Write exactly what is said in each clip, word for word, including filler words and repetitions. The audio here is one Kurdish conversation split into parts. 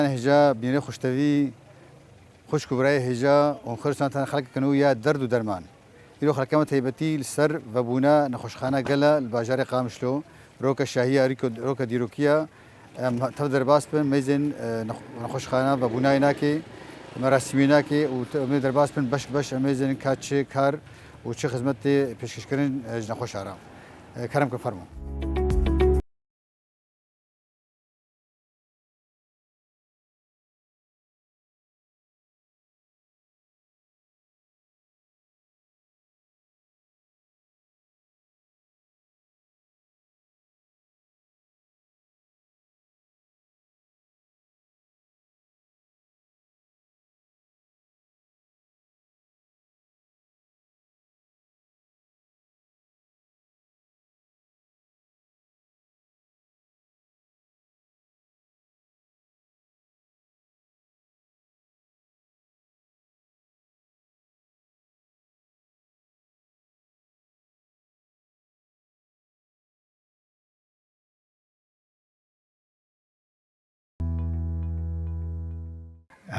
Hêja, bînerê xweştevî, xwişk û birayê hêja, hûn xêr û selamet, xelkek nû ya derd û derman. Îro xelkê me taybetî li ser vebûna nexweşxana Gel e li bajarê Qamişlo, roke şahiya, rîko-, roke dîrokiya, em tev derbas bin, mêzên, e, nex-, nexweşxana vebûnayê nake, merasîmê nake û te-, em ê derbas bin beş beş, em ê zênin ka çi kar û çi xizmetê pêşkêşkirin, e, ji nexweşa re. E, kerem ke fermo.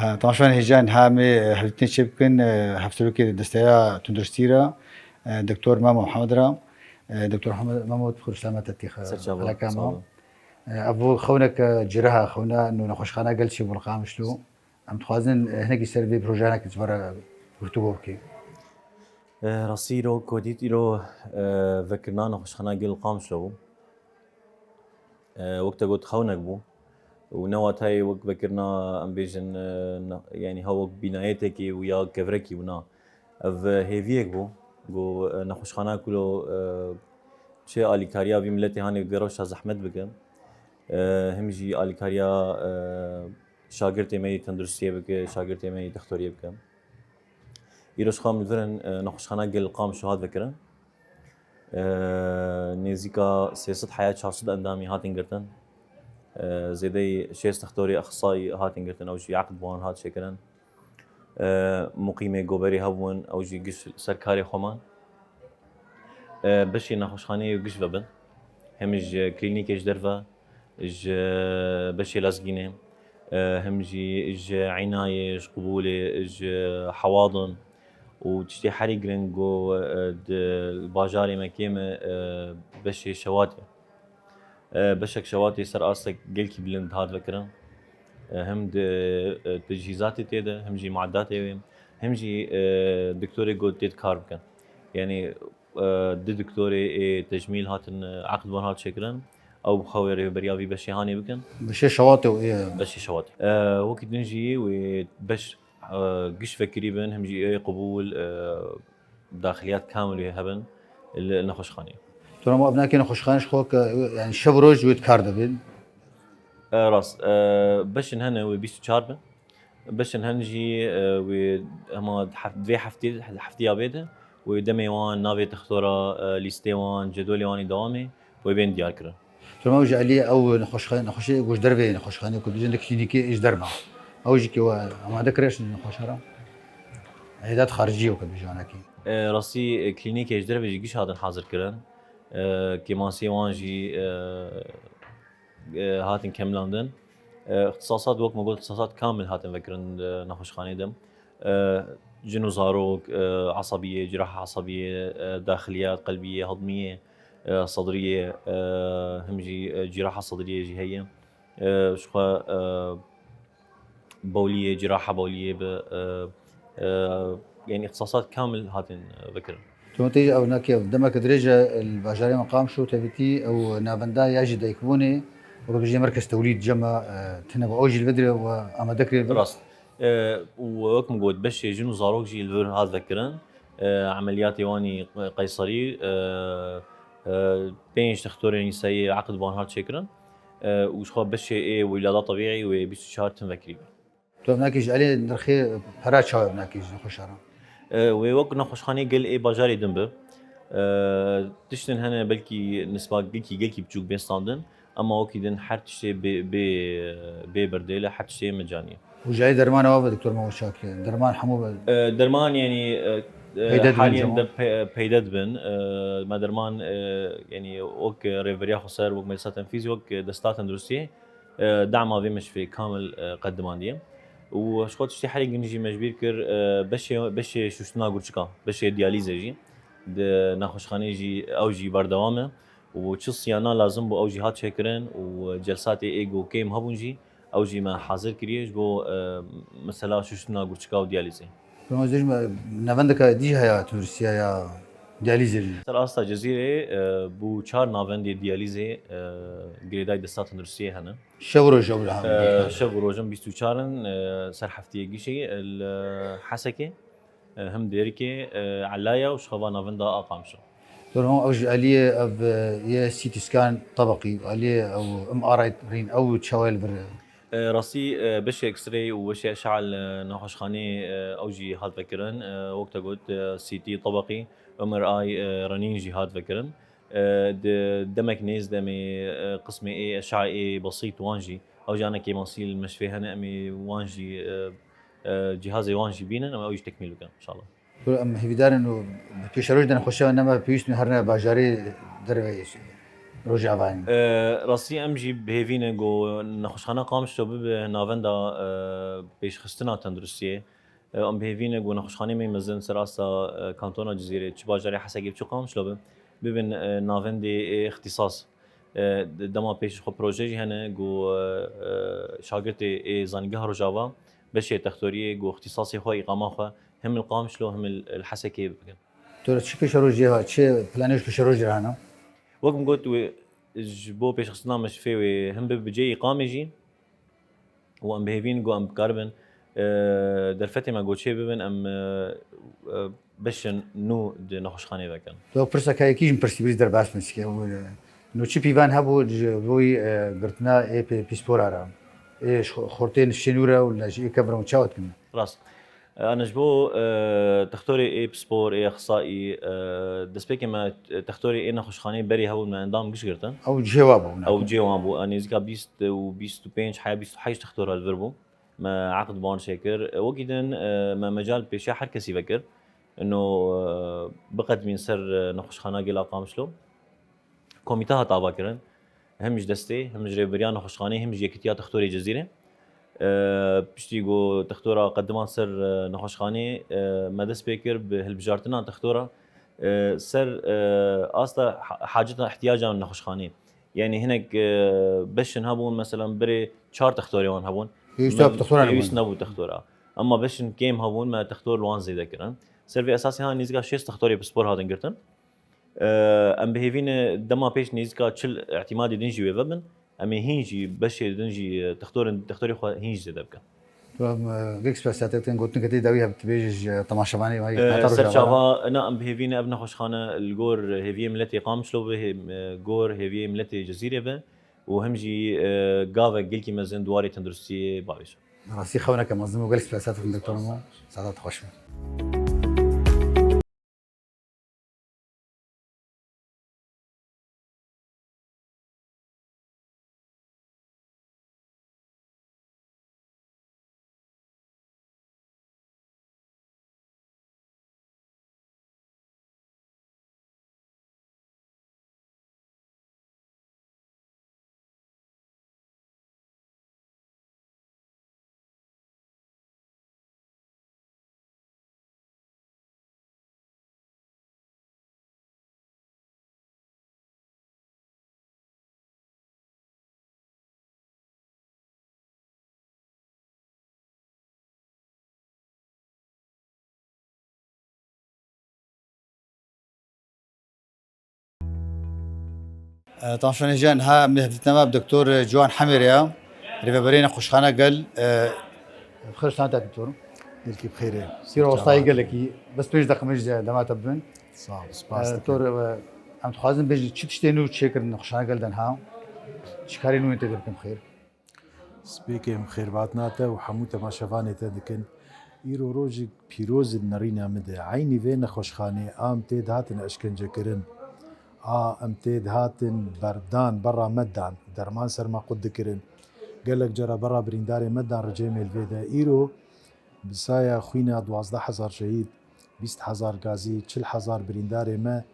He, temaşevan hêja, niha em ê hevdîtinê çêbikin, e, hevserokê desteya tunduristî re, e, Doktor Memo Mihemed re. E, Doktor Mihemed, Memo, tu xêr û selamet hatî xe-, Ser çava, xeleka me. Sağ olun. E, ev xewneke ciraha, xewna nû nexweşxana Gel çêbû li Qamişlo. Em dixwazin, e, hinekî ser vê projeyanekî ji we re guftûgo bikî. E, rastî îro ku dît îro, e, vekirina nexweşxana Gel Qamişlo bû. E, wek te got xewnek bû. Û ne watayê wek vekirina, em bêjin, e, ne-, yanî ha wek bînayeteke û ya kevrekî û na. Ev hêviyek bû. Ku, e, nexweşxana Kulo, e, çi alîkariya vî miletê hanê gel rewşa zehmet bike. E, him jî alîkariya, e, şagirtê me yê tenduristiyê bike, şagirtê me yê dextoriyê bike. Îro ji xwe em li vir in, e, nexweşxana Gel Qamişlo hat vekirin. E, nêzîka sê sed heya çar sed endamî hatin girtin. E, zêdeyî şêst dextorê exisayî hatin girtin, ew jî eqd bi wan hat çêkirin. E, muqîmê goberê hebûn, ew jî giş ser karê xwe man. E, beşê nexweşxaneyê giş vebin. Hem ji klînîkê ji derve, ji beşê lezgînê, e, hem jî ji înayê, ji qubûlê, ji hewadin û tiştê herî giring ku, e, di bajarê me kêm e, e, beşê şewatê. E, beşek şewatê ser astek gelkî bilind hat vekirin. E, hem di, e, tecihîzatê tê de, hem jî muaddatê wê, hem jî, e, doktorê ku tê di kar bikin. Yanî, e, du doktorê ê tecmîl hatin, e, eqd wan hat çêkirin. Ew bi xwe wê rêveberiya vî beşê hanê bikin. Beşê şewatê û ê Beşê şewatê. E, wekî din jî wê beş, e, giş vekirî bin, hem jî ê qubûl, e, daxiliyat kamil wê hebin li nexweşxanê. Tura ma binakê nexweşxanê ji xwe ke, yani şev roj wê di kar de bin. E, rast. E, beşin hene wê bîst û çar bin. Beşin hen jî, e, wê hema hef-, vê heftê, heftiya bê de wê demê wan, navê textora, e, lîstê wan, cedwelê wan ê dewamê wê bên diyar kirin. Tura ma ji alî ew nexweşxane, nexweşê ku ji dervê nexweşxanê ku dibêjin di klînîkê ê ji derve. Ew jî ke we amade kire ji nexweşa re. Êdat xaricî ye ku dibêjin anakî. E, rastî, e, klînîkê ji dervê jî giş hatin hazir kirin. E, kêmasê wan jî, e, e, hatin kemlandin. E, îxtisasat, wek me got, îxtisasat kamil hatin vekirin di nexweşxanê de. E, cin û zarok, e, esebiyê, ciraha esebiyê, e, daxiliyat, qelbiyê, hedmiyê, e, sedriyê, e, him jî, e, ciraha sedriyê jî heye. E, ji xwe, e, bawliyê, ciraha bawliyê bi, e, e, yanî îxtisasat kamil hatin, e, vekirin. Tu tê ew nakê ev demeke dirêj e li bajarê me Qamişlo tevîtî ew navenda ya jî dayikbûnê wek bijî merkez tewlîd cema, e, tine ve ew jî li vir dire we amade kirê vir. Rast. E, û wek min got, beşê jin û zarok jî li vir hat vekirin. E, emeliyatê wanî qeyserî, e, e, pênc dextorên îsayê eqd wan hat çêkirin. E, û ji xwe beşê ê wîlada tebîî wê bîst û çar tim vekirî be. Tu ev nakî ji alî nirxê pera çawa ev nakî ji nexweşa re? E, wê wek nexweşxanê gel ê bajarê din be. E, tiştin hene belkî nisba gelkî, gelkî biçûk bên standin. Ema wekî din her tiştê bê, bê, bê berdêl e, her tiştê mecanî ye. Û ji alî dermana we ve, doktor Mehmet Çak, derman hemû be? E, derman, yanî, e, e, Peyde dibin haliyen cema? De pe-, peyde dibin. E, me derman, e, yanî wek rêveberiya xweser, wek Meclisa Tenfîzî, wek desta tenduristiyê, E, dema vê meşfê kamil, e, qedimandiye. Û ji xwe tiştê herî giring jî me ji bîr kir, e, beşê, beşê şûştina gurçika, beşê diyalîzê jî di nexweşxaneyê jî ew jî berdewam e. Û çi siyana lazim bû ew jî hat çêkirin û celsatê ê ku kêm hebûn jî ew jî me hazir kiriye ji bo, e, mesela şûştina gurçika û diyalîzê. Pêwendî ji me navendeka dî heye tunduristiya ya diyalîzê jî. Ser asta Cezîrê, e, bû çar navendê diyalîzê, e, girêdayî desta tunduristiyê hene. Şev û roj ew li hemû. E, şev û roj in bîst û çar in, e, ser heftiyê gişê, e, li Hesekê, e, him Dêrikê, e, Elaya û şixeva navenda a Qamişlo. Dur hon ew ji aliyê ev, e, yê C T scan tebeqî, aliyê ew M R I rîn ew çawa li vir. E, rastî, e, beşê X-ray û beşê eşa li nexweşxaneyê, e, ew jî hat vekirin. E, wek te got, e, C T tebeqî, M R I, e, renîn jî hat vekirin. E, di demek nêz de em ê, e, qismê ê eşa ê besît wan jî, ew jî ana kêmasî li meşfê hene, em ê wan jî, e, e, cihazê wan jî bînin, em ew jî tekmîl bikin, inşallah. Em hêvîdar in û bi pêşeroj de nexweşiya nema pêwîst in herine bajarê derve Rojava in. E, rastî em jî bi hêvî ne ku nexweşxana Qamişlo bibe navenda, e, pêşxistina tenduristiyê. E, em bi hêvî ne ku nexweşxaneyê me mezin ser asta, e, kantona Cizîrê, çi bajarê Hesekê, çi Qamişlo be, bibin, e, navendê ê îxtîsas. E, dema pêş xwe proje jî hene ku, e, e, şagirtê ê zanîngeha Rojava beşê textoriyê ku îxtîsasê xwe, îqama xwe him li Qamişlo him li Hesekê bikin. Tu çi pêşerojê ha, çi planê ji pêşerojê hene? Wek min got, wê ji bo pêşxistina meşfê wê him bi biceyê îqamê jî û em bi hêvî in ku em bikaribin, e, derfetê me goçê bibin, em, e, e, beşên nû di nexweşxanê vekin. Tu pirseka yekî jî min pirsî, birî derbas min sike û, e, nû çi pîvan hebû ji bo, e, girtina ê pê-, pîspora re, ê ji xortê niştê nû re û ji ê kevir re çawa dikin? Rast. Ana ji bo, e, textorê ê pispor, ê exsaî, e, destpêkê me, e, textorê ê nexweşxaneyê berê hebûn me endam giş girtin. Ew cihê wa bû, ne? Ew cihê wan bû. E, nêzîka bîst û bîst û pênc heya bîst û heşt textor li vir bû. Me eqd bi wan çêkir. E, wekî din, e, me mecal pêşiya her kesî vekir. Ino, e, biqedimîn ser, e, nexweşxana Gela Qamişlo. Komîte hat avakirin, him ji destê, him ji rêveberiya nexweşxanê, him ji Yekîtiya Textorê Cizîrê. E, piştî ku textora qediman ser, e, nexweşxanê, e, me dest pê kir bi hilbijartina textora, e, ser, e, asta ha-, haceta, ihtiyaca nexweşxanê. Yanî hinek, e, beşin hebûn, mesela birê çar textorê wan hebûn. Pêwîst Me-, textora pêwîst nebûn. Nebû textora. Ema beşin kêm hebûn, me textor li wan zêde kirin. Ser vê esasê ha nêzîka şêst textorê pispor hatin girtin. Em bi hêvî ne dema pêş nêzîka çil îtîmadê din jî wê vebin. Em ê hîn jî beşê din jî, e, textorên, textorê xwe hîn jî zêde bikin. Tu em, e, gelek spesiyatê tên gotin ke tê dawî hev dibêje ji temaşevanê me, E, heta ser roja çava, na, em bi hêvî ne ev nexweşxane li gor hêviyê miletê Qamişlo be, hê-, e, gor hêviyê miletê Cizîrê be û him jî, e, gavek gelkî mezin di warê tenduristiyê bavêje. Rastî xewneke mezin û gelek spesiyatê doktor Mo. Saetet xweş be. E, temaşevanê jiyan, ha, me hevdîtina me bi Doktor Ciwan Hemêrê ya, rêveberê nexweşxana Gel, e, bi xêr santa doktor. Gelkî bi xêr e. Sîra westayî gelekî, bes pênc deqe min ji dema te bibin. Sağ ol, spas E, dikim. Doktor, e, em dixwazin bêjin çi tiştê nû çêkirin nexweşxana Gel de niha? Çi karê nû yên tê de bikin xêr? Spêkê em xêrhatina te û hemû temaşevanê te dikin. Îro rojek pîroz e di nerîna min de. Eynî vê nexweşxanê a em tê dihatin eşkencekirin, a em tê dihatin berdan, berra me dan, derman ser me qut dikirin. Gelek cara berra birîndarê me dan ricê me li vê de. Îro bi saya xwîna duwazdeh hezar şehîd, bîst hezar gazî, çil hezar birîndarê me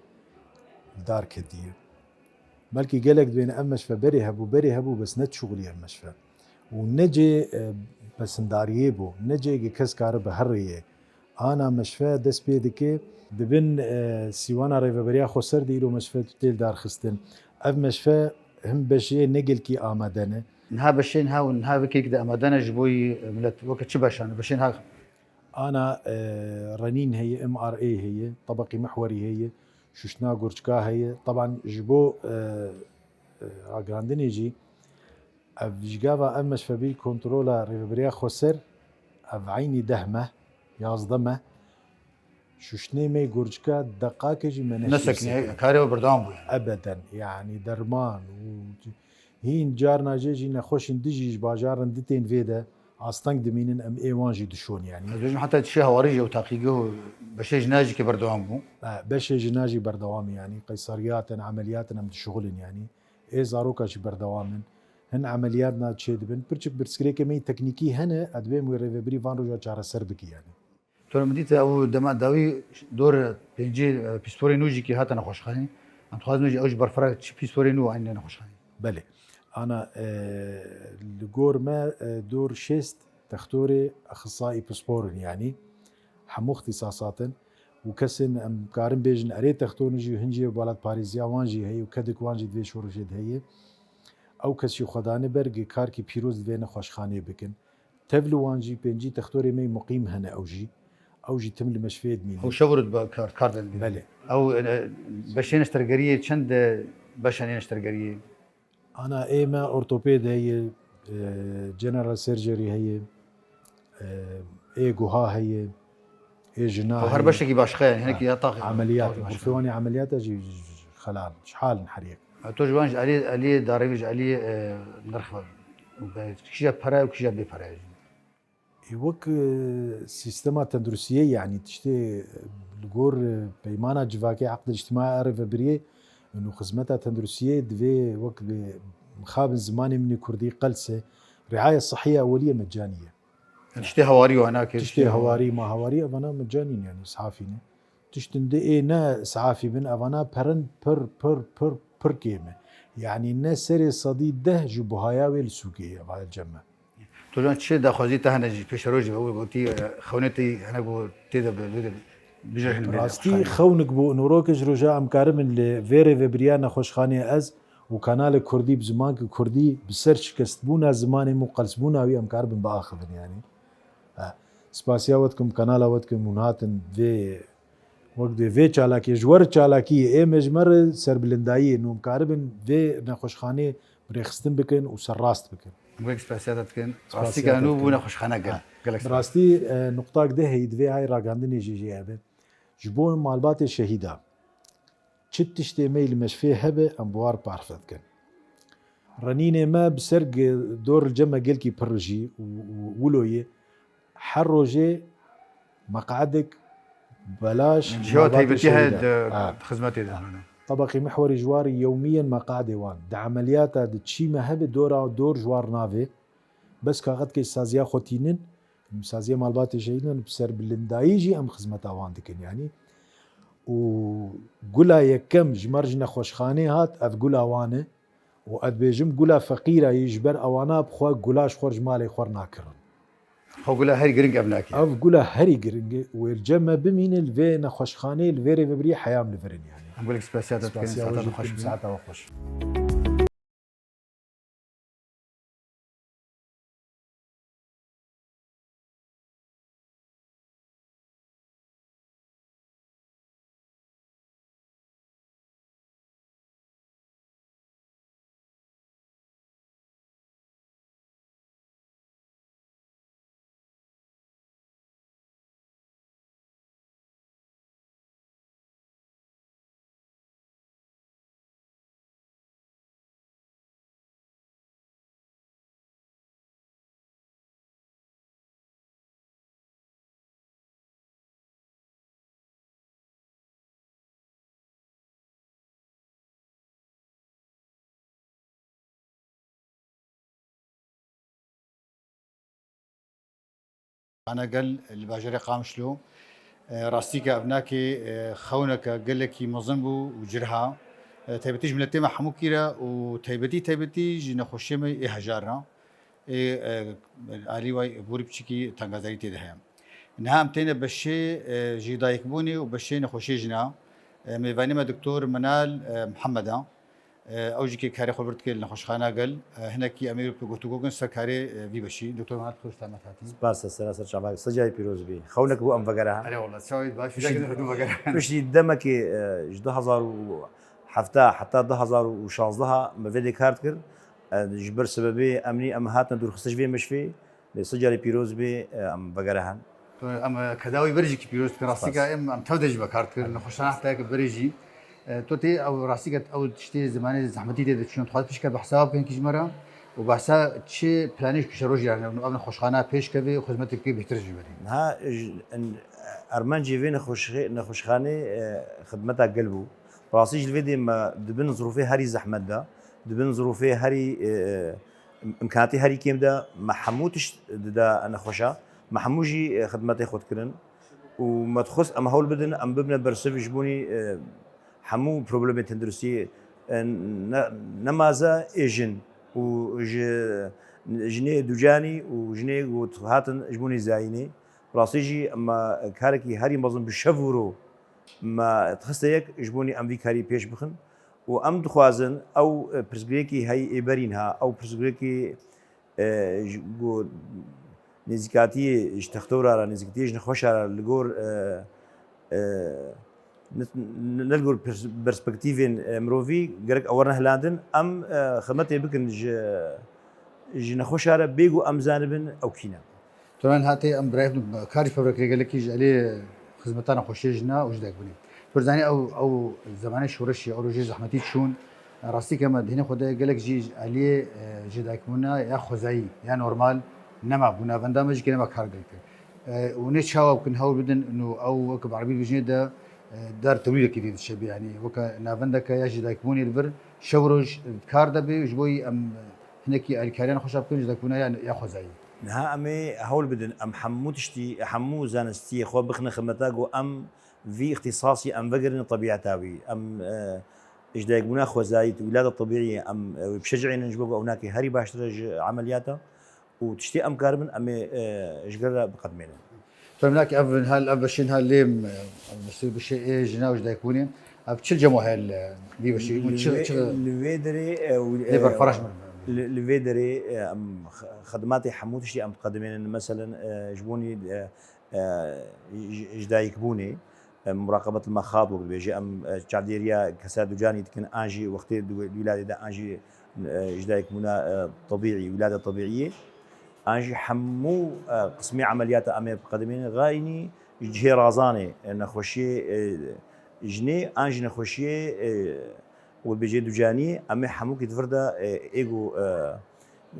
li dar ketiye. Belkî gelek dibên ev meşfe berê hebû, berê hebû, bes nedişuxulî ev meşfe. Û ne cê, e, pesindariyê bû, ne cê ke kes karibe herêye. Ana meşfe dest pê dike, dibin, e, sîwana Rêveberiya Xweser de îro meşfe tê li dar xistin. Ev meşfe him beşê ne gelkî amade ne. Niha beşê niha û niha vê kêkî de amade ne ji bo yî, e, milet weke çi beşan e? Beşê niha Ana, e, renîn heye, M R A heye, tebeqî mihwerî heye, şuştina gurçika heye. Teban ji bo, e, e, ragihandinê jî, ev ji gava ev meşfebî kontrola Rêveberiya Xweser, ev eynî deh meh, yazdeh meh, şuştinê me gurçika deqake jî me neşî. Nesekine, sekine. Karê we berdewam bû yani. Ebeden, yani derman û hîn carna jê jî nexweşên dijî ji bajarin di tên vê de asteng dimînin, em ê wan jî dişon yani. Ez dibêjim heta çi hewarî jî ew taqîgeh û beşê jina jî ke berdewam bû. E, beşê jina jî berdewam e yani, qeyseriyatin, emeliyatin em dişuxulin yani. Ê zaroka jî berdewam in. Hin emeliyatna çêdibin. Pirçik pirsgirêkê me yî teknîkî hene, ez dibêm wê rêvebirî van roja çareser bike yani. Tora min dît ew dema dawî dor pêncî, e, pîsporên nû jî kî hate nexweşxanê. Em dixwazin jî ew ji berfireh çi pîsporên nû anîne nexweşxanê. Belê. Ana, e, li gor me, e, dor şêst textorê exisayî pispor in, yanî hemû ixtîsasat in û kesên em karin bêjin erê textor in jî, hin jî welatparêziya wan jî heye û kedik wan jî di vê şoreşê de heye. Ew kes jî xwe dane ber, karkî pîroz di vê nexweşxanê bikin. Tev li wan jî pêncî textorê me yî muqîm hene ew jî. Ew jî tim li meşfeyê dimînin. Ew şev û rû dibe kar, kar de dimînin. Belê. Ew, e, beşê neştergeriyê çend e beşanê neştergeriyê? Ana ê me ortopêd heye, e, general surgery heye, e, ê guha heye, ê jina heye. Ew her beşekî başqa yani, hinekî ya taxê. Emeliyat, taxê başqa. Xurfewanê emeliyata jî xelan, ji halin her yek. E, to ji wan ji aliyê, aliyê darevî, ji aliyê, e, nirx ve. Be, kîja pere û kîja bê pere jî. Ê, wek, e, sîstema tenduristiyê, yanî tiştê, e, li gor, e, peymana civakê, Eqdil Îctimai a Rêvebiriyê, û xizmeta tenduristiyê divê wek bi mixabin zimanê min ê kurdî, qelse, riaya sihiyê eweliye mecanî ye. Tiştê hewarî wana kê, tiştê hewarî, ma hewarî evana mecanî ne, yanî sihafî ne. Tiştin di ê ne sihafî bin, evana perin pir, pir, pir, pir kêm e. Yanî ne serê sedî deh ji buhaya wê li sûkê ye, va cem me. Tu can çi daxwazî te hene jî pêşerojê ve, wê gotî, e, xewnê te hene ku tê de bi, bi, bijêrin bê. Rastî nexweşxanê. Xewnik bû, nûrokê ji roja em karibin li vê rêvebiriya nexweşxanê ez û kanalê kurdî bi zimanki kurdî bi ser şikestbûna zimanê min û qelsbûna wî em karibin biaxivin yani. Ha, spasiya we dikim, kanala we dikim hûn hatin vê, wek dê vê çalakiyê, ji wer çalakiyê ê me ji me re serbilindayiyê, nû em karibin vê nexweşxanê bi rêxistin bikin û serrast bikin. Gelek spasiya te dikin. Spasiya te dikin. Rastî ke nû bû nexweşxane gel. Ha. Gelek spas. Bi rastî, e, nuqtak de heyî divê hay ragihandinê jî jê hebe. Ji bo malbatê şehîda çi tiştê me yî li meşfê hebe, em bi war parve dikin. Renînê me bi ser ge-, dor li cem me gelkî pir jî û, û wilo ye. Her rojê meqadek belaş. Ji hewa malbatê taybetî heye şehîda. Di, ha, xizmetê de. Ha. Tebeqî mihwerî ji war yewmiyen meqadê wan. Di emeliyata di çî me hebe dora dor ji war navê. Bes kaxetkê saziya xwe tînin, saziya malbatê şehîdan bi serbilindayî jî em xizmeta wan dikin. Yanî û gula yekem ji me re ji nexweşxanê hat, ev gula wan e. Û ez dibêjim gula feqîra yî ji ber ewana bi xwe gula ji xwe ji malê xwe re nakirin. Xwe gula herî giring ev nake. Ev gula herî giring e. Wê li cem me bimîne, li vê nexweşxanê, li vê rêvebiriyê heyam li vir in yani. Em gelek spasiya te dikin, spasiya saeta we jî xweş dikim, bî. Saeta we xweş. Ana gel li bajarê Qamişlo, e, rastî ke ev nakê, e, xewneke gelekî mezin bû û cih a. E, taybetî ji miletê me hemûkî re û taybetî taybetî ji nexweşiyê me ê hejar re. Ê, e, alî way borî piçikî tengazarî tê de heye. Niha em têne beşê, e, jêdayikbûnê û beşê nexweşiyê jina. E, mêvanê me Doktor Minal, e, Mihemed e. E, ew jî kê karê xwe vir dike li nexweşxana gel. E, hinekî em ê bi gotogokin ser karê, e, vî beşî. Doktor Minal, xweş te me hatî. Spas, sera ser çavak. Sicayê pîroz bî. Xewnek bû em vegere ha. Erê wala, çawê baş, Piştî, piştî demekê, e, ji du hezar û hevdeh heta du hezar û şazdeh me vê dê kar dikir. E, ji ber sebebê emnî em hatine dûrxistin ji vê meşfê. Lê Sicayê pîroz bê, e, em vegere hen. Em, e, kedawî berê jî kî pîroz dikin. Rastîka em, em tev de jî vekar dikirin. Nexweşxana heta yek berê jî. E, to tê ew rastîka ew tiştê zimanê zehmetî tê de çûn. Dixwaz pişka behsa wa bikin kî ji me re. Û behsa çi planê ji pêşerojê yani ev nexweşxana pêş kevê û xizmetekê bêhtir ji berê. Niha ji, en, ermencê vê nexweşxê-, nexweşxanê, e, xidmeta gel bû. Rastî jî li vê dê me dibin zirûfê herî zehmet de, dibin zirûfê herî, e, im-, imkanatê herî kêm de me hemû tişt dida nexweşa, me hemû jî, e, xidmetê xwe dikirin û me dixwest em hewl bidin, em bibine bersiv ji bonî, e, hemû problemê tenduristiyê, e, ne, ne maze ê jin û ji jinê ducanî û jinê ku hatin ji bonî zayînê. Rastî jî me karekî herî mezin bi şev û ro me dixiste yek ji bonî em vî karî pêş bixin. Û em dixwazin ew, e, pirsgirêkî heyî ê berî niha, ew pirsgirêkî, e, ji, ku nêzîkatiyê ji textora re, nêzîkatiyê ji nexweşa re li gor, e, e, ne, ne li gor pers-, perspektîfên, e, mirovî gerek ew werine hilandin, em, e, xidmetê bikin ji, ji nexweşa re bê ku em zanibin ew kî ne. Toran hatê em birayê karî fevrekirê gelekî ji alî xizmeta nexweşiyê jina û ji dayikbûnê. Tu zanî ew, ew zemanê şoreşî, ew rojê zehmetî çûn. Rastî ke me dihêne xwe de gelek jî ji aliyê, e, ji dayikbûna ya xwezayî, ya normal nema bû. Navenda me jî kê nema kar gelkir. E, û nê çawa bikin hewl bidin û ew wek bi erebî dijîne de, e, dar tewlîdekî dî diçe bî. Yanî weke navendeke ya ji dayikbûnê li vir şev roj kar de bê, ji bo yî em hinekî alîkariya nexweşa bikin ji dayikbûna ya, ya xwezayî. Niha em ê hewl bidin, em hemû tiştî, hemû zanistiyê xwe bixine xizmeta ku em vî îxtîsasî em vegerin tebîeta wî. Em, e, ji dayikbûna xwezayî, wîlada tebîî, em, e, wê bişecihînin ji bo ku ew nakê herî baştir e ji emeliyata û tiştê em karibin, em ê, e, ji gel re biqedimênin. Tom nakê ev hal, ev beşên hal lê, em, em, bi şê ê jina û ji dayikbûnê, ev çil cemo heye li vî beşê? Li çi, vê, çi li vê derê, e, û, lê e, berfaraş min. Li, li vê derê, e, em x-, xidmatê hemû tiştî em diqedimênin. Meselen, e, ji bonî, e, e, ji, ji dayikbûnê, e, muraqebet li mexat wek dibêje, em, e, çavdêriya kesa ducanî dikin, an jî wextê di wê-, di wîladê de, an jî, e, ji dayikbûna, e, tebîî, wîlada tebîî ye. An jî hemû, e, qismê emeliyata em ê biqedimênin, xaynî ji cihê razanê, e, nexweşiyê, e, jinê, an jî nexweşiyê, e, wê bêjê ducaniyê, em ê hemûkî di vir de, e, ê ku, e,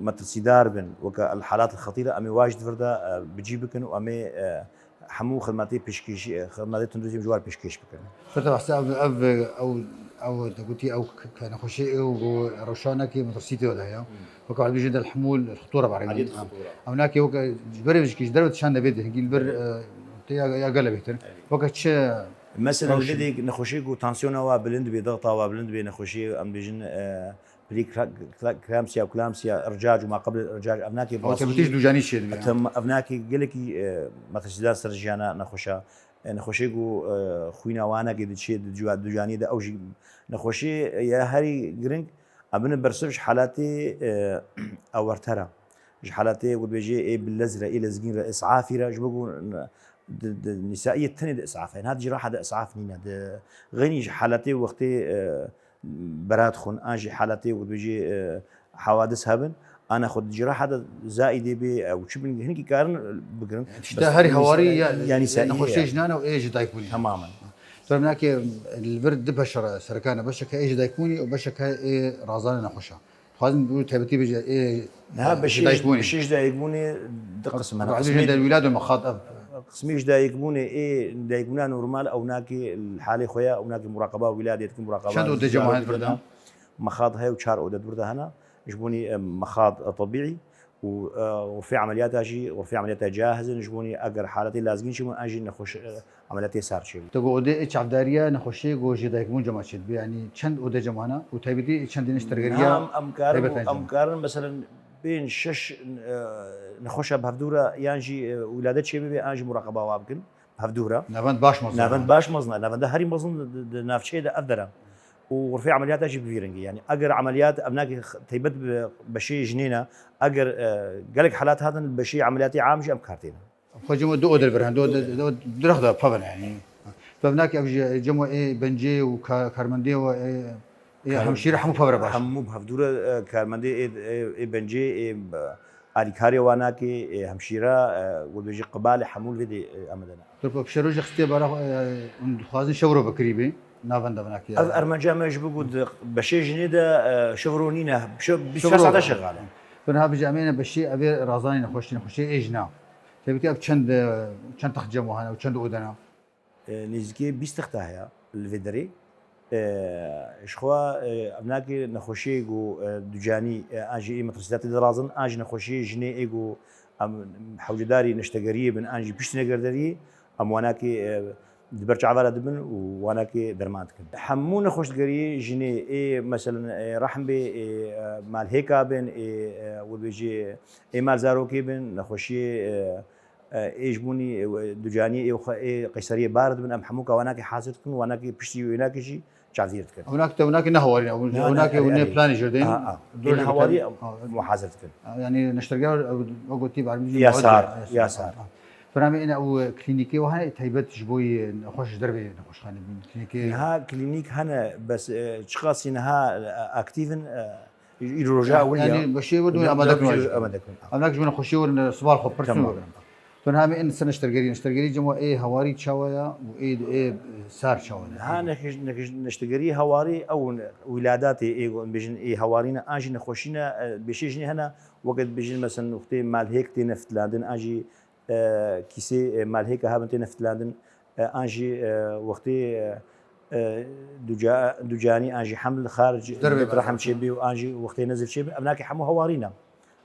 metirsîdar bin, weke el halat xetîre, em ê wa jî di vir de, e, bi cî bikin û em ê, e, hemû xidmetê pêşkêşî, e, xidmetê tundûzî ji war pêşkêş bikin. Xeta behsa ev, ev, ew, ew te gotî ew k-, k-, nexweşî ew ku rewşanekî metirsî tê de heye. Hmm. Weke hal bijî del hemû xitûra barê. Aliyet xitûra. Ew nakê weke ji berê jikî ji derve dişan de vê de hingî li vir, Evet. e, tê ya, ya gele bêhtir. Evet. Weke çi Mesela, rewşin? Li vê de nexweşî ku tansiyona wa bilind bê, dexta wa bilind bê, nexweşî em bêjin, e, Preecla-, cla-, preeclampsia, eclampsia, ircac û ma qebl ircac, ev nakê Ew basî tebitî jî ji ducanî çê dibe. Ev nakê gelekî, e, metirsîdar ser jiyana nexweşa. E, nexweşê ku, e, xwîna wanekê diçê di ciwa-, ducanî de ew jî nexweşê ye herî giring. Em bine bersiv ji halatê, e, ewertera. Ji halatê ku dibêjê ê bi lez re, ê lezgîn re, ê safî re, ji bo ku n-, di, di nîsaiyê tenê di isaf heye. Niha di ciraha de isaf nîne. Di xeynî ji halatê wextê, e, berat xwin, an jî halatê ku dibêjî, e, hawadis hebin, ana xwe di ciraha de zaîdê bê, ew çi bin, hinkî karin bigirin. Tişta Bes herî nîsa-, hewarî ya, yanî ya saî nexweşê ye. Jinan û ê ji dayikbûnê. Temamen. Tom nakê li vir di beşe re sereka ne, beşeke ê ji dayikbûnê û beşeke ê razanê nexweşa. Dixwazim bi taybetî bêje, ê, Niha ê, beşê ji dayikbûnê. Beşê ji dayikbûnê di qism hene. Bexdê Qismê ji dayikbûnê mexat ev. Qismê ji dayikbûnê, ê dayikbûna normal, ew nakê li halê xwe ya, ew nakê muraqeba wîladê dikin, muraqeba Çend ode cema hene li vir de? Mexat heye û çar ode di vir de hene. Ji bonî, e, mexat, e, tebîî. û, e, xurfê emeliyata jî, xurfê emeliyata cahiz in ji bo nî eger haletê lazgîn çêbûn, an jî nexweş, e, emeliyatê sar çêbûn. Tu got odê ê çavdariya nexweşiyê got jêdayikbûn cema çêdibe, yanî çend odê cema hene û taybetî çendî niştergeriya Niha em, em karin, taybet em hene? Karin meselen pênc şeş, e, nexweşa bi hevdû re yan jî, e, wîladet çêbibe, an jî muraqeba wa bikin. Hevdû re. Navend baş mezin. Navend baş mezin e. Navenda herî mezin di, di navçeyê de ev der e. Û xurfê emeliyata jî bi vî rengî. Yanî eger emeliyat ev nake taybet bi beşê jinê ne, eger, e, gelek halat hatin li beşê emeliyatê am jî em kar têne. Xwe cem du oder bir hen, du oder, du direk de pevin yanî. Pevnake ev jî cem ê bencê û ka-, karmendê û ê, ê hemşîre hemû pevre baş. Hemû bi hevdû re, e, karmendê ê, ê, ê bencê ê, e, alîkarê wanakê, ê hemşîre, e, we bêjî qibalê hemû li vê dê, e, amade ne. Dur pişero jî xistiye bara, e, hûn dixwazin şewro bikirî bê, navenda vinakê. Ev ermenca me ji bo ku di beşê jinê de, e, şewro nîne, bîst çar saete şexal e. Tu niha bijî em ê ne beşê ev ê razanê nexweşî, nexweşê ê jina. Tevîtî ev çend, e, çend text cem hene û çend odena? E, nêzîkê bîst texta heye li vê derê. E, ji xwe, e, ev nake nexweşiyê ku, e, ducanî, e, an jî ê metrasîdatê dirazin, an jî nexweşiyê jinê ê ku em hewcedarî neştegeriyê bin, an jî piştî negerderiyê, em wanakê, e, di ber çava re dibin û wanakê derman dikin. Hemû nexweşgeriyê jinê ê, meselen, ê rehm bê, ê, e, malhêka bin, ê, e, we bêjê ê malzarokê bin, nexweşiyê, e, e, ê ji bo nî, e, ducaniyê ê xwe ê qeyseriyê bar dibin, em hemû ka wanakê hazir dikin, wanakê piştî wênakê jî çavdîr dikin. Ewnakê te ewnakê nehawarî ne, ewnakê ew nê planê jê dên. Ê nehawarî em hazir dikin. Yanî neşterger ew gotî bar bijî. Ya sar, ya sar. Pernameyê ene ew klînîkê û hene taybet ji bo yê nexweş ji derveyê nexweşxanê bin klînîkê. Niha klînîk hene bes, e, çiqasî niha, e, aktîv in, e, Îro roja ewil ya. Yanî beşê wir dû amade kin. Amade kin. Ev nak ji min xweşî wir sibar xwe pirsin. Tamam. Tu niha em ê ser neştergerî, neştergerî cem ê hewarî çawa ya û ê, ê sar çawa ne? Ha, neştergerî hewarî ew wîladatê ê, em bêjin ê hewarî ne, an jî nexweşî ne, e, beşê jinê hene, weke dibêjin, meselen, wextê malhêk têne fitilandin, an jî e, kîsê, e, malhêka hebin têne fitilandin, e, an jî, e, wextê, e, e, duca-, ducanî an jî heml xaric, dervê rehm çêbî û an jî wextê nezif çêbî, ev nakê hemû hewarî ne.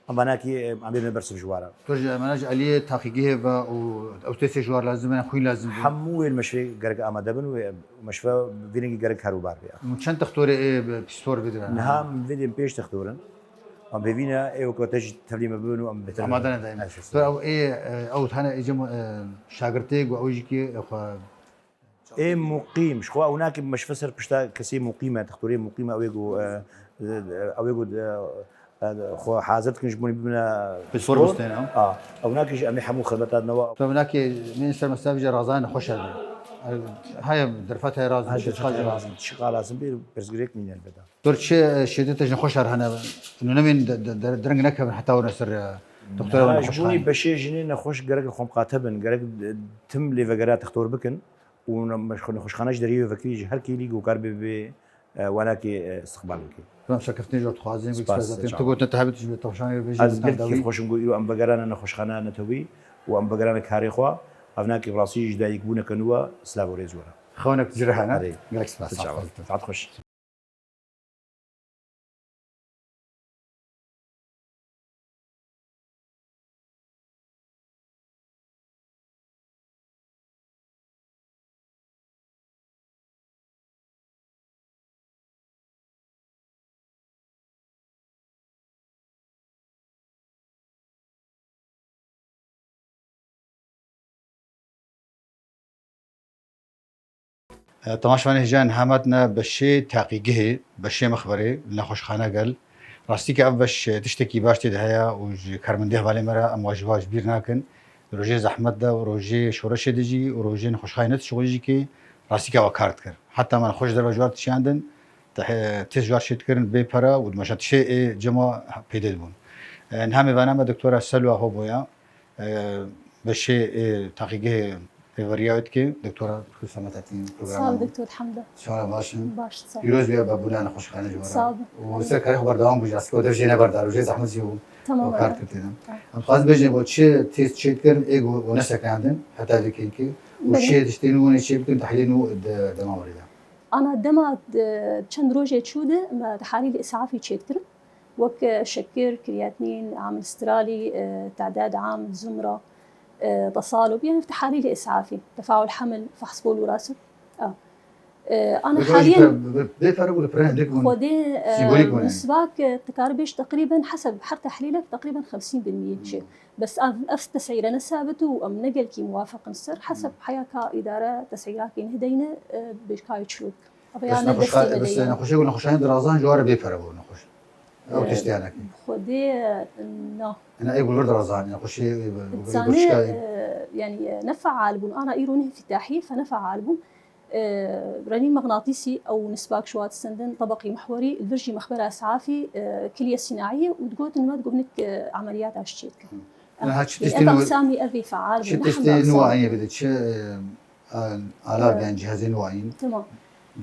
Em vanakî, e, em bêne bersiv ji wara. Tu ji emana ji aliyê taqîgihê ve û ew testê ji war lazim e, xwîn lazim bû? Hemû wê li meşvê gerek amade bin û meşve vî rengî gerek her û bar bê. Hûn çend textorê ê pîstor bidin? Niha em vê dê pênc textor in. Em hêvî ne ê weke te jî tevlî me bibin û em bêtir. Amade ne daîm. Tu ew ê, e, ew hene ê cem, e, şagirtê ku ew jî kê, e, xwe. Ê muqîm, ji xwe ew nake meşve ser pişta kesê muqîm e, textorê muqîm e, ew ê ku, e, e, ew ê ku, e, e, xwe hazir dikin ji bo bibine. Pispor bistêne. A, ew nake jî em ê hemû xizmeta dine we. Tu ew nake min ser mesela vîca razan xweş e. Heye derfet heye razin, çiqa jî razin. Çiqa lazim bê, pirsgirêk nîne elbeta. Dur çi şêdetê ji nexweşar hene, nûnemên dereng nekevin heta were ser doktora wan nexweşxanê. Ji bo nî beşê jinê nexweş gerek xwe miqate bin, gerek tim lêvegera textor bikin û nexweşxane ji deriyê vekirî ji her kêlî ku kar bê bê wanakê istiqbal bike. Em serkeftinê ji we dixwazin, wek spas zaten tu gotin te hebit ji nexweşxanê bêjî. Ez gelek kêfxweş im ku îro em vegerane nexweşxaneya netewî û em vegerane karê xwe. Ev nakê bi rastî ji dayikbûneke nû e, silav û rêz were. Xewanek cire hene. Gelek spas. Saet xweş. Temaşevanê hêja niha me hatine beşê taqîgihê, beşê mixberê li nexweşxane gel. Rastî ke ev beş tiştekî baş tê de heye û ji karmendê hevalê me re em wa ji va ji bîr nakin. Di rojê zehmet de û rojê şoreşê de jî û rojê nexweşxanê ne tiştê jî kê rastî ke wa kar dikir. Heta me nexweş derve ji war dişiyandin, te-, test ji war çêdikirin bê pere û di meşa tiştê ê cema peyde dibûn. Niha mêvana me doktora Selwa Hoboya, Beşê ê taqîgehê rêveriya wê dike, doktora, tu selamet hatî programa. Sağ ol doktor, hemd e. Çawa baş in? Baş, sağ ol. Pîroz bê bebûna nexweşxane ji we re. Sağ ol. Û ser karê xwe berdewam bû jî, rastî ku dev jê neberda, rojê zehmet jî bû. Tamam. Kar dikir têne. Em dixwazin bêjin ku çi test çêdikirin, ê ku nesekandin, heta vê kêlkê. Û çi tiştên nû hûn ê çêbikin, tehlîlên nû di dema werê de. Ana dema, e, çend rojê çû de me tehlîlê îsafî çêdikirin. وەک شەکر، کریاتنین، عامل استرالی، ئە، تعداد عام، زمرە، ئە، تصالب، یعنی تحالیل ئیسعافی، تەفاعول حەمل، فەحس بۆل و راسب. ئە. ئە، ئانا حالیەن بێ پەرە بوو لە پرە هەندێک بوون. خۆدێ، ئە، سیمبولیک بوون. نسباک، ئە، تکار بێش تقریبا حەسەب هەر تەحلیلەک تقریبا خەمسین بالمێ چێ. بەس ئەف، ئەف تەسعیرە نەسابت و ئەم نەگەلکی موافقن سەر حەسەب حەیاکا ئیدارە تەسعیراکین هدەینە، ئە، بێشکای چلوک. ئەوەیان بەس نەخۆشخا-، نەدەستی بەس هدەینە. نەخۆشی و نەخۆشانی درازان جوارە بێ پەرە بوو نەخۆش. ئەو تێستیانەکەی. خودێ، نا. ئەنا ئەی بولور دەڕزان، نەخۆشی ئەی بە-، بە-، زانێ، بچکای. ئە، یعنی، ئە، نەفعال بوون. ئانا ئیرۆ نهفی تاحیە، فە نەفعال بوون. ئە، رنین مغناطیسی ئەو نسباک شوات سندن، طبقی محوری، البرژی مخبر اسعافی، ئە، کلیە سیناعیە و دگوتن ما دگوهنک، ئە، عملیات اشتیت کن. ئەنا هەچ ئە، تشتی ئەفا نوع-، سامی ئەوی فعال چ بوون، تشتی نحن نوع سامی. عینی بده، چه، ئە، ئال-، آلار ئە، یان جهازی نوع عین؟ تمام.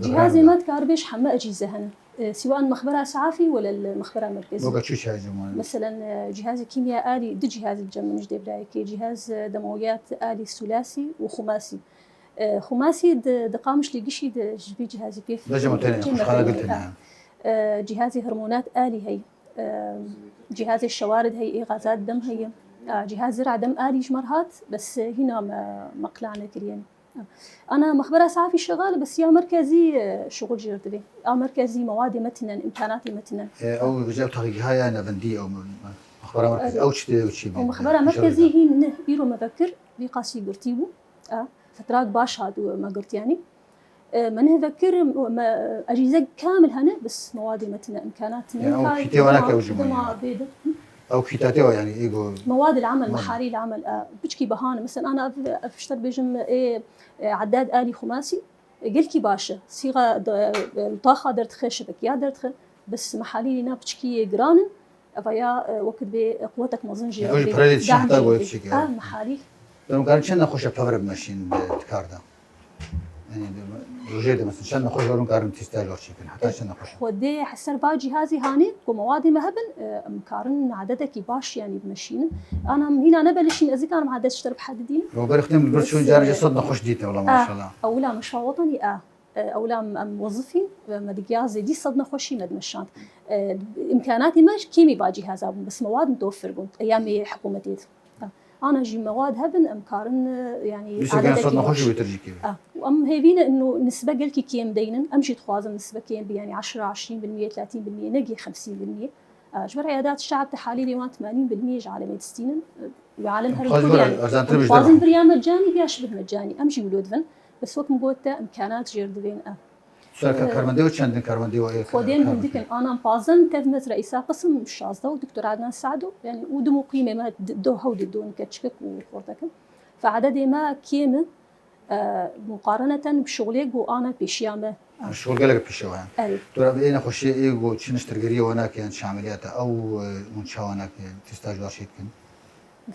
جهازی ما دکار بێش همه اجهزه هنه. ئە، سواء مخبر اسعافی ولا المخبر مرکزی. بۆگە چی چای جمعه؟ مثلا، ئە، جهاز کیمیا آلی، دو جهاز الجم مش دبرايكي، جهاز، ئە، دمويات آلی ثلاثی و خماسی. ئە، خماسی د-، دقامش لگشی د-، جبی جهازی پیف. دجم تنه، جمع خوشحاله تنه. قلت تنه. ئە، جهازی هرمونات آلی هی. ئە، جهازی شوارد هی، ئیغازات دم هی. ئە، جهاز زرع دم آلی جمر هات، بس هنا م-، مقلانه كريان. ئەنا مخبر اسعافی شغال، بس یا مرکزی، ئە، شغل جردبی. ئا مرکزی موادی متنن، امکاناتی متنن. ئە، ئەو بجا تاقیگها یا نەبندی ئەو م-، مخبر مرکزی. ئەو چی، ئەو چی بی؟ مخبر مرکزی هی نه، ئیرۆ مەفکر، بی قاسی گرتی بوو. ئە، فتراک باش هات و مەگرتیانی. ئە، من هەفکر، مە-، ئەجیزە کامل هەنە، بس موادی متنە، امکانات یعنی ئەو نەکای کیتێ وانە کە وجود دما بێدە. ئەو کیتاتێ وە یعنی ئیگۆ. مواد العمل، مادە. محالی العمل، ئە، بچکی بەهانە. مثلا، ئانا ئەف، ئەف شتەر بێژم، ئێ، ئێ، عداد آلی خماسی، گەلکی باشە. سیغا د-، تاخا دەردخە، شبکیا دەردخە، بس محالی نا بچکی گرانن، ئەڤەیا، ئە، وەکت بێ قوتەک مەزن ژێ ئەو ژی بێ پرەلی دام چەندە ژێ بۆ بێ. چیکە؟ ئە، محالی. دەم کارن چەند نەخۆشە پەورە بمەشین لە کاردا؟ یعنی، ڕۆژێ دەمەسن چەند نەخۆش وەرون کارن تیستا لۆر چیکن؟ حتا چەند نەخۆش؟ خودێ حسەر با جیهازی هانی، کو موادی مە هەبن، ئە، ئەم کارن عددەکی باش یعنی بمەشینن. ئانا هینا نەبەلشین، ئەزی کارم عدد شتر بحددین. ڕۆبەر ختم بەر بەس، چون جارە ئە، سەد نەخۆش دیتە وەڵام ئە، ماشاءالله. ئەولا مشاوەتانی ئە، ئە، ئەولا ئەم، ئەم وەزفی، مە دگیازێ دی سەد نەخۆشی مەدمەشاند. ئە، امکاناتی مەش کیمی با جیهازا بوون، بەس مواد متوفر بوون، ئەیامی حکومەتیت. ئانا ژی مواد هەبن، ئەم کارن، یعنی، بیست و پێنج سەد نەخۆشی بێتر ژی کێ. ئە، و ئەم هێوینە ئنو نسبە گەلکی کێم دەینن، ئەم ژی دخوازم نسبە کێم بی، یعنی، عشرە، عشرین بالمية، تلاتین بالمية، نەگی خەمسین بالمية. ئە، ژبەر عیادات شعب تحالیلی وان تمانین بالمية ژ عالەمێ دستینن، ئە، و عالەم هەر خۆش کۆریان. وەرە، ئەرزانتر بێژ خوازم دەبم. بریا مەجانی، بیاش بن مەجانی. ئەم ژی ولۆد بن، بەس وەک مگوتە، امکانات ژێر دبێن، ئە. سەر کە کارمەندەوە چەندن کارمەندەوە ئێ خۆدێن کار هەندێکن، بکەن؟ ئانان پازدە تەڤ مەترە ئیسا قسم شازدە و دکتۆر عەدنان سەعدۆ، یعنی، و دم و قیمێ مە د-، دۆ هەو دێ دۆن کە چکک و خۆردەکن. فە عەدەدێ مە کێمە، ئە، مقارنەتەن بە شغلێ گۆ ئانە پێشیامە. شغل گەلەکە پیشەوەیان. ئەرێ. تۆ ئێ نەخۆشیە ئێ گۆ چ نشتەرگەریەوە ناکەیان چ عملیاتە ئەو، ئە، مونچاوە ناکەیان تیستا جواشیت کن.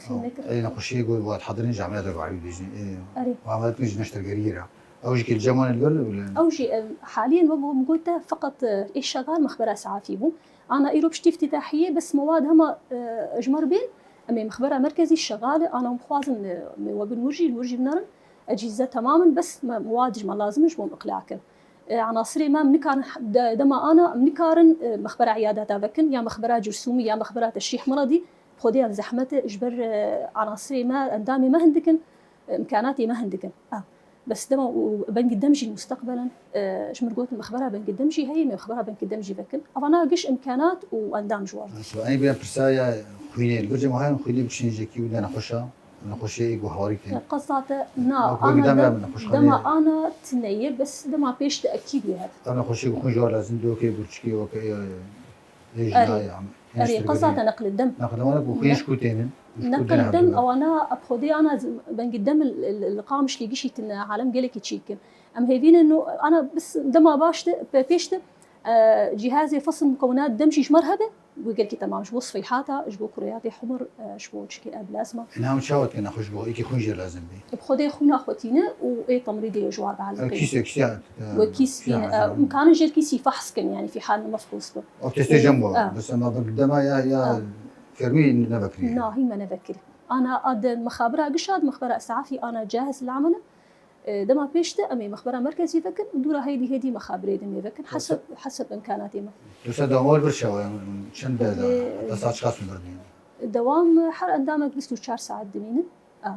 ئەو، ئەی نەخۆشیە گۆ وات حەدرین جامعە دەرباری بێژین. ئێ، ئەرێ. وامەت پیش نشتەرگەریرە. ئەو ژی کە جەمانە لەگەر لە، ئەو ژی، ئە، حالیەن وەگۆ مگوتە فقط، ئە، ئێ شەغال مەخبەر ئەسعافی بوو. ئانا ئیرۆ پشتی افتتاحیە، بەس مواد هەما، ئە، ژمار بێن، ئەمێ مەخبەرە مرکزی شەغالە، ئانا مخوازن، ئە، وەبن ورژی، ورژی بنەرن، ئەجیزە تەمامن، بەس مە-، مواد ژمار لازمش بۆم ئقلاکن. ئە، عناصرێ مە منکارن ح-، دە-، دەما ئانا منکارن، ئە، مەخبەرە عیاداتا بەکن، یا مەخبەرە جرسومی، یا مەخبەرە تەشریح مەرەدی، خودێ ئەم زەحمەتە ژبەر، ئە، عناصرێ مە، ئەندامێ مە هەندکن، ئە، امکاناتێ مە هەندکن. ئە. بەس دەما و بەنگی دەمژی مستقبلن، ئە، ژمر گوتن مەخبەرە بەنگی دەمژی هەیە، مەخبەرە بەنگی دەمژی بەکن. ئەوانە گشت امکانات و ئەندام ژوار. ئەنی بێن پرسا یا خوینێ، گوجە مهایم خوینێ بچینجێکی و دە نەخۆشە، نەخۆشیە ئیگو هاوری کن. قەزاتە نا، ئەو ئانا دەم دەم، نەخۆشخانەیە. دەما ئانا تنەیە، بەس دەما پێش تە ئەکیدی هەر. ئەم نەخۆشی بخون جوار لازم دۆکێ گورچکی وەکە، ئێ، ئەرێ. ئەرێ، قەزاتە نەقل دەم. نەقل دەم ئەوانە بۆ خوێن شکوتێنن. نەقل دەم ئەوانە ئەپخۆدێ ئانا بەنگی دەم ل-، ل-، لقامش لێگیشیتن عالم گەلێکی چیکن. ئەم هێوینە نو-، ئانا بس دەما باشتە، پێ-، پێشتە، ئە، جیهازێ فەسل مکەونات دەمشیش مەرهەبە، بۆ گەلکی تەمامش بۆ سفەیحاتا، ژ بۆ کوڕیاتی حمر، ئە، ژ بۆ چکی ئەبلازمە. ناو چاوت کە نەخۆش بۆ، ئیکی خوێن ژێر لازم بی. بخۆدێ خوێنا خۆتینە و ئێ تەمریدێ ژوار بە ئە، عالم کیسێ، کیسێ، ئە، وە کیس کیسێ بینە، ئە، ئەزم. امکانە ژێر کیسی فەحس کن، یعنی فی حال مەفحوس بن. ئەو تێستێ ژەم بۆ، ئە. بەس ئەما بەگ دەما یا، یا ئە. فێرمی نەبەکری. نا، هیمە نەبەکری. ئانا ئادە مەخابرا گشاد، مەخبەرە ئەسعافی ئانا جاهز لە عملە. E, dema pêş de em ê mexbera merkezî vekin û dûra hêdî hêdî mexabirê din ê vekin. Heseb, heseb imkanatê me. Dursa dewam bir çawa, yani çend de, Lê- da saat çiqas mi bir diyene? Dewam her endamek bîst û çar saet dimînin. A.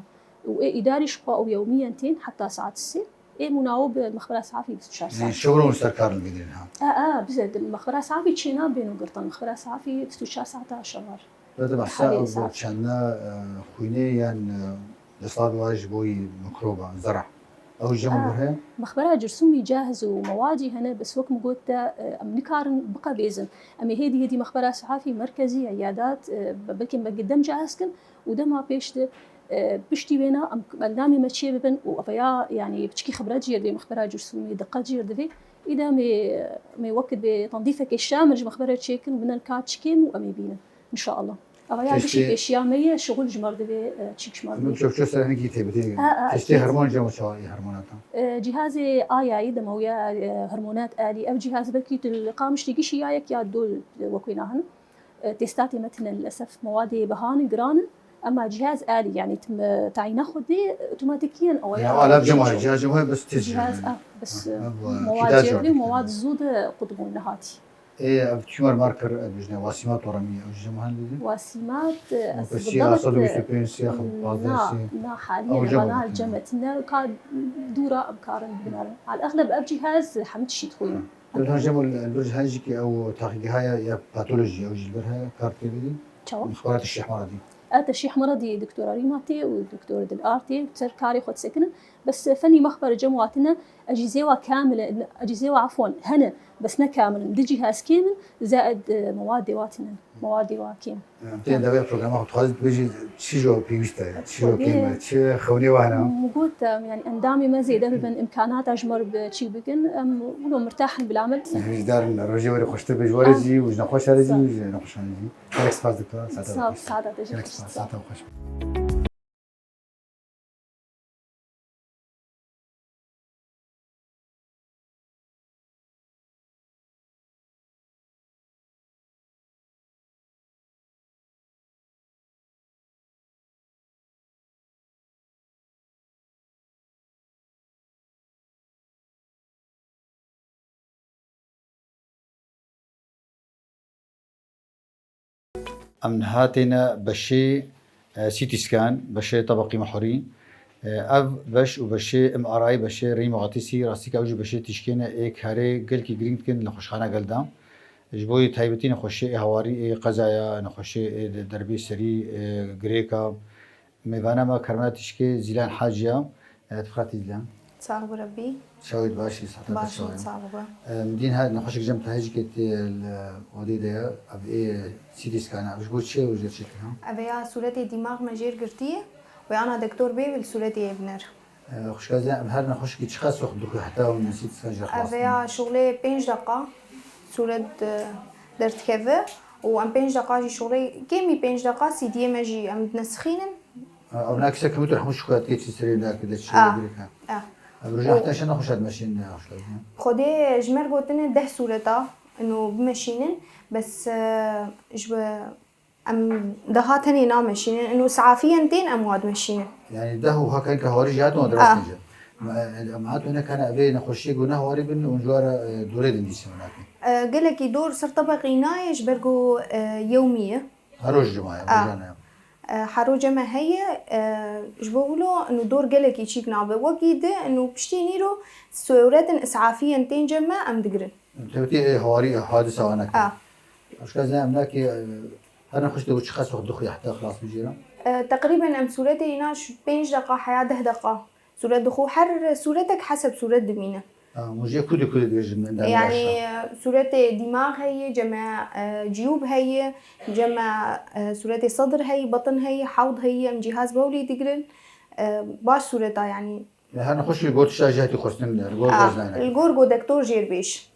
Û ê îdarî ji xwe û yewmiyen tên heta saet sê. Ê mûnawo bi mexbera sehafî bîst û çar saet. Şewr û ser kar li bînin ha. A, a, bize mexbera sehafî çêna bêno girtin. Mexbera sehafî bîst û çar saeta şewar. Bide behsa ew çende xwînê yan desthilat were ji bo yî mikroba, zereh. Ew ji cem û bir heye? Mexbera Cursûmî cahiz û mewadî hene, bes wek min got te, em nikarin biqevêzin. Em ê hêdî hêdî mexbera sehafî merkezî, eyadat, belkî me gidem cahiz kin û dema pêş de piştî wêna em endamê me çê bibin û eveya, yanî piçkî xibret jê divê, mexbera Cursûmî diqet jê divê. Îda em ê, em ê wek divê tendîfekê şamil ji mexbere çêkin, binen ka çikêm û em ê bînin. Înşaallah. Ava ya gişî pêşiya me ye, şixul ji me re divê, e, çîk ji me re divê. Min çokço ser hinekî têbitê. Testê hermon cem çawa yê hermonatan? E, cîhazê ayayî dema ya, e, hormonat alî. Ev cîhaz belkî tu li Qamişlî gişî ya yek ya du, e, wek wê nahinin. E, têstatê me tine lilesef. Mewadê bihanin, giranin. Ema cîhaz alî, yanî tim, e, tayîna xwe dê, otomatîkiyen ew ya. Ya, ala cem wahid, cihaz cem wahid bes test. Cihaz, ah, bes, e, mewad jê divê, mewad zû de qut bûn nehatî. Ê, ev tumor marker, ev jine wasîmat oramî, ew jî cem hende dî? Wasîmat, ez bi delet, sed û bîst û pênc, siyah, pazdeh, na, na halî, ev na cem et ne, ka dûra em karin binarin. Al exleb ev cîhaz hemî tişî dixwînin. Ev hemî cem li bir hejî ki ew taxîgeha ya patolojî, ew jî li vir heye, kar dike bidî? Çawa? Mixbarat Şêx Meredî. Ete Şêx Meredî, doktora Rîma tê û doktor Dilar tê, ser karê xwe disekinin. Bes fenî mexbere cem watine, ecîzê wa kamil e, ecîzê wa efwan hene, bes ne kamil in. Di cîhaz kêm in, zaid, e, mewadê wa tine, mewadê wa kêm. Em tên devê programa xwe dixwazî tu bêjî çi ji we pêwîst e, çi ji we kêm e, çi xewnê we hene? Min got te, yanî endamê me zêde bibin, imkanata ji me re bi çîk bikin, em wilo mirtah in bila me. Hêvîdar in, rojê werê xweştir be ji we re jî û ji nexweşa re jî û ji nexweşan re jî. Gelek spas doktor. Sağ ol, sağ ol. Gelek spas. Saete xweş. Em niha têne beşê, e, C T scan, beşê tebeqî mehurî. E, ev beş û beşê M R I, beşê rî muxatîsî, rastî ke ew jî beşê tîşkê ne ê karê gelkî girîng dikin li nexweşxana gel de. Ji bo yê taybetî nexweşiyê ê hewarî, ê qezaya, nexweşiyê ê de-, derbê serî, ê girêka, mêvana me Kermela Tîşkê Zîlan Haciya, e, tu xatir Zîlan. Sax bi Rebbî. Çawit baş î, sehta te Baş çawa in, ye? Sax bi. Em, dîn her nexweşik cem te hejikê tê li odê de ye, ev ê C T scan e. Ev ji bo çi ye û jê çi kir ha? Ev ya sûretê dîmax me jêr girtiye. Wê ana dektor bê, wê li sûretê yê biner. E, xwişka Zîlan, ev her nexweşikî çiqas wext dixwe heta hûn C T scan jê xelas Ev ya şuxlê pênc deqa sûret, e, derdikeve û em pênc deqa jî şuxlê kêmî pênc deqa C D'yê me jî em dinesixînin. Ew nakise kemî tu hemû şikayetê çi serê nakide çi girêk e. Ev roja heta şe nexweşa dimeşînin ne xweşka. Xwedê ji me re gotine deh sûreta ino bimeşînin, bes, e, ji bi em deha tenê nameşînin, ino safiyen tên em wa dimeşînin. Yani deh û ha kenka hawarî jî hatin wan derast nêce. Em, em hatin ne kana evê nexweşiyê go ne hawarî bin û ji wara, e, dorê din dîse nakin. E, gelekî dor ser tebeqî nayê ji ber go, e, yewmî ye. Her roj cuma ye, roja ne. E, her roja me heye, e, ji bo wilo inu dor gelekî çîk nabe. Wekî di inu piştî nîro sûretin îsafiyên tên cem me em digirin. Tevtî ê hawarî hadisa wana kir. A. Eşka zî em nakê, e, her nexweş de çiqas wext dixuye heta xilas bijêre? E, teqrîben em sûretê îna ji pênc deqa heya deh deqa. Sûret dixwe her sûretek heseb sûret dimîne. Ha, mujê kudê kudê dibêjin endamê Yani, reşa. Sûretê dîmax heye, ceme, e, ciyûb heye, ceme, e, sûretê sedir heye, betin heye, hewd heye, em cîhaz bewlî digirin. E, baş sûreta yani. Ya her nexweş li gor tişta jî hetî xwestin li gor Ah, gaznayne. Li gor go dektor jêr bêj.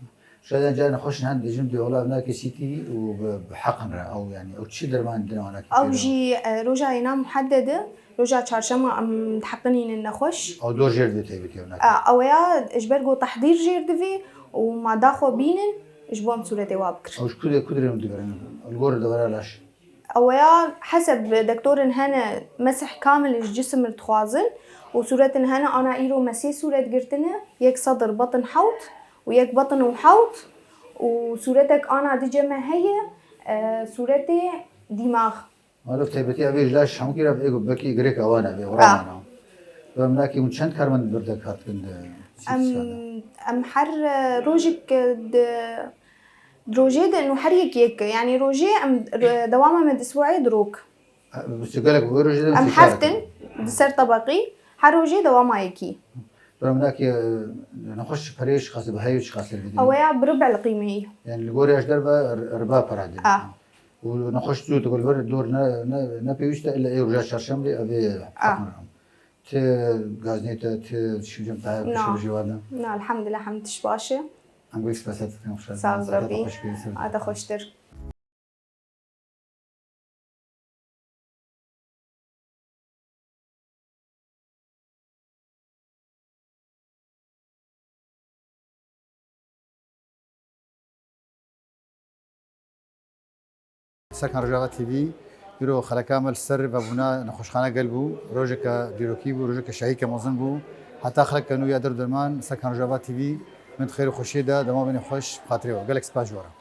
Şadan carê nexweş nihan dibêjin dê wela ev nake sîtî û bi, bi heqin re ew yani ew çi derman dine wana ki Ew pêro? Jî, e, roja êna muhedede, roja çarşema em diheqinînin nexweş. Ew dor jêr divê taybetî ew nake. E, ew ya ji ber ku tehdîr jêr divê û ma daxwe bînin ji bo em sûretê wa bikirin. Ew ji ku de ku dirê min dibirin? Li gor devera laş. Eweya heseb dektorên hene mesih kamil ji cisim dixwazin û sûretin hene ana îro me sê sûret girtine, yek sedr betin hewt û yek betin û hewt û sûretek ana dice me heye, e, sûretê dîmax. Mala bi taybetî ev ê ji laş hemûkî re êgo belkî girêk ewan e, vê Ah. oran e. Bi minakî hûn çend karmend bi vir de kar dikin di Em, em her, e, rojek, e, di, di rojê de û her yek yek, yanî rojê em, e, dewama me di isbuê di rok. E, bi gelek wê rojê de Em çi kar heftin dikin? Di ser tebeqî, her rojê dewama yekî. Bi minakî, e, nexweş perê çiqas e, bi heyê çiqas e didin? Eweya bi rib'il qîmeyî. Yani li gorî ji derve r-, riba para didin. Ah. Û nexweş zû digul vir dor ne, ne, ne pêwîst e, illa ê roja çarşembe ev ê Ah. heqin. Ti gaznê te, ti şûcem te Na. Pişe bijî wade. Na, elhamdülillah, hemd tiş baş e. Em gulî spesa te, xweş Sağ ol, Rabbi. Xweş bî, ser Ate xweştir. Serkan Rojava T V, îro xeleka me li ser vebûna nexweşxane gel bû, rojeke dîrokî bû, rojeke şahîke mezin bû. Heta xeleke nû ya der derman, Serkan Rojava T V, min di xêr û xweşiyê de, dema bêne xweş, bi xatirê we. Gelek spas ji we re.